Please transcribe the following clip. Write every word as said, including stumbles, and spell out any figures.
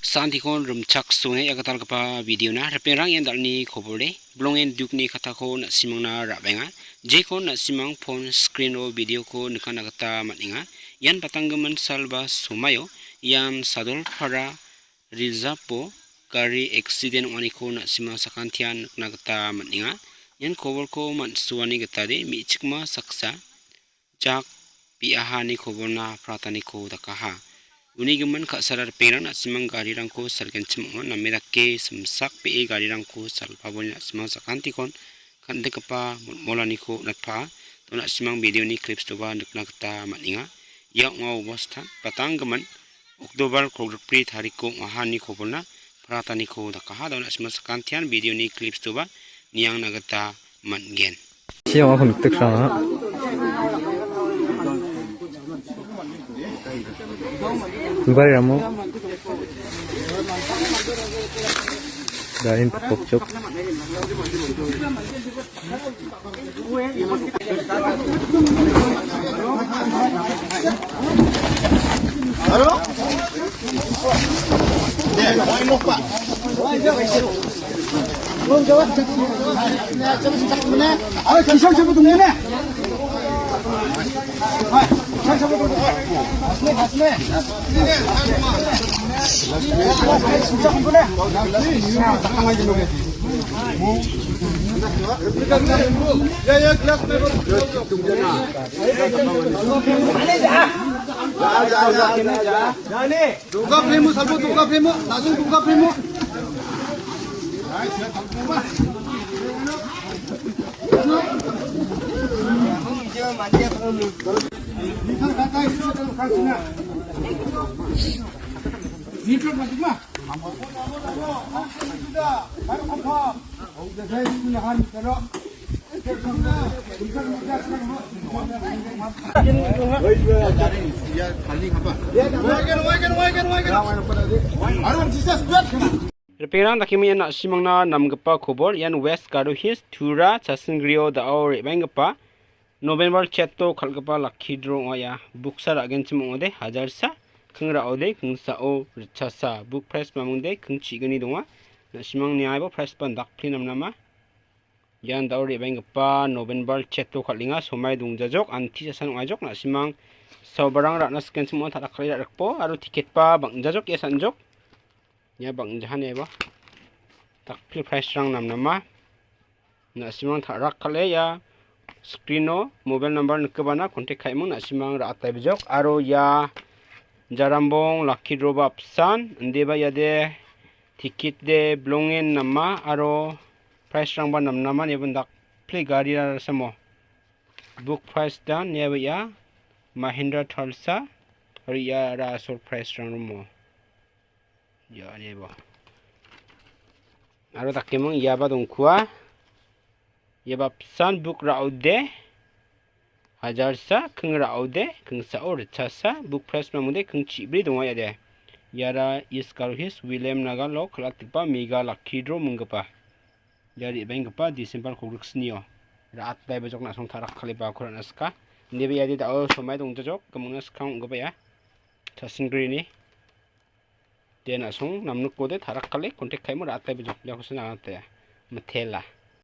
Santikon rimchaksoe ia gitalgipa videona ripengrang ian dal·ni kobore. Bilongen dukni katako na·simangna ra·baenga. Jekon na·simang phone screen-o videoko nikatna gita man·enga. Ian patanggimin salba somaio ian Sadolpara Rizap-o gari accident ong·aniko na·sima sakantian nikna gita man·enga. Ian koborko man·suani gitade me·chikma saksa jak bi·ahani koborna aprataniko dakaha. Uni gimin ka·sara ripengrang na·simang garirangko salgenchim ong·a, name dake simsakbee garirangko salpaboni na·simang sakantikon kan·dikgipa molmolaniko on·atpaa. Do na·simang videoni clips-oba nikna gita man·enga. Ia ong·a obostan patanggimin Oktobar kolgrikbri tariko ong·aha ni kobolna prataniko dakaha. Do na·simang sakantian videoni clips-oba niangna gita man·gen. Siang aku nuktik sana. Dubai ramu. Dahin pokcok. Duga premo, salbo duga premo, langsung duga premo. Ripengrang, dakemo ian na·simangna namgipa kobor. Ian West Garo Hills, Tura, Chasingrio da·o re·baenggipa November cheto kal·gipa lucky draw ong·a ia. Buksa ra·genchim ong·ode hajarsa, keng ra·ode kengsao ritchasa. Book price mamingde keng chigni donga. Na·simang niaibo price ban dakpli namnama. Ian da·o re·baenggipa November cheto kal·enga, somai dongjajok, anti sasan ong·aijok. Na·simang saobarang ra·na sikenchim ong·a, ta·rakkale ra·rikbo aro ticket-ba bang·jajok ia san·jok. Ia bang·jahan eba. Dakpli price-rang namnama. Na·simang ta·rakkale ia screen-o mobile number nikgipana contact ka·eming, na·simang ra·ataibajok. Aro ia jarambong lucky draw-ba apsan, indeba iade ticket de bilongen nama aro price-rangba namnama, iaba dakpli gari rarasamo. Book price dan ia ba ia Mahindra Thar sa aro ia ra asol price-rang romo. Ia, ia ba. Aro dakeming iaba dongkua. Iaba apsan book ra·ode hajarsa, keng ra·ode kengsao ritchasa, book price mamingde keng chibri donga iade. Iara East Garo Hills, Williamnagar-o kal·atgipa mega lucky draw minggipa. Ia re·baenggipa December kolgriksnio ra·atbaibajok na·song ta·rakkalebako ra·na sika. Indeba iade da·o somai dongjajok, gimingna skang ong·gipa ia. Chasingrini. De na·song namnikode ta·rakkale contact ka·emo ra·atbaibajok, iakose nangate. Mitela.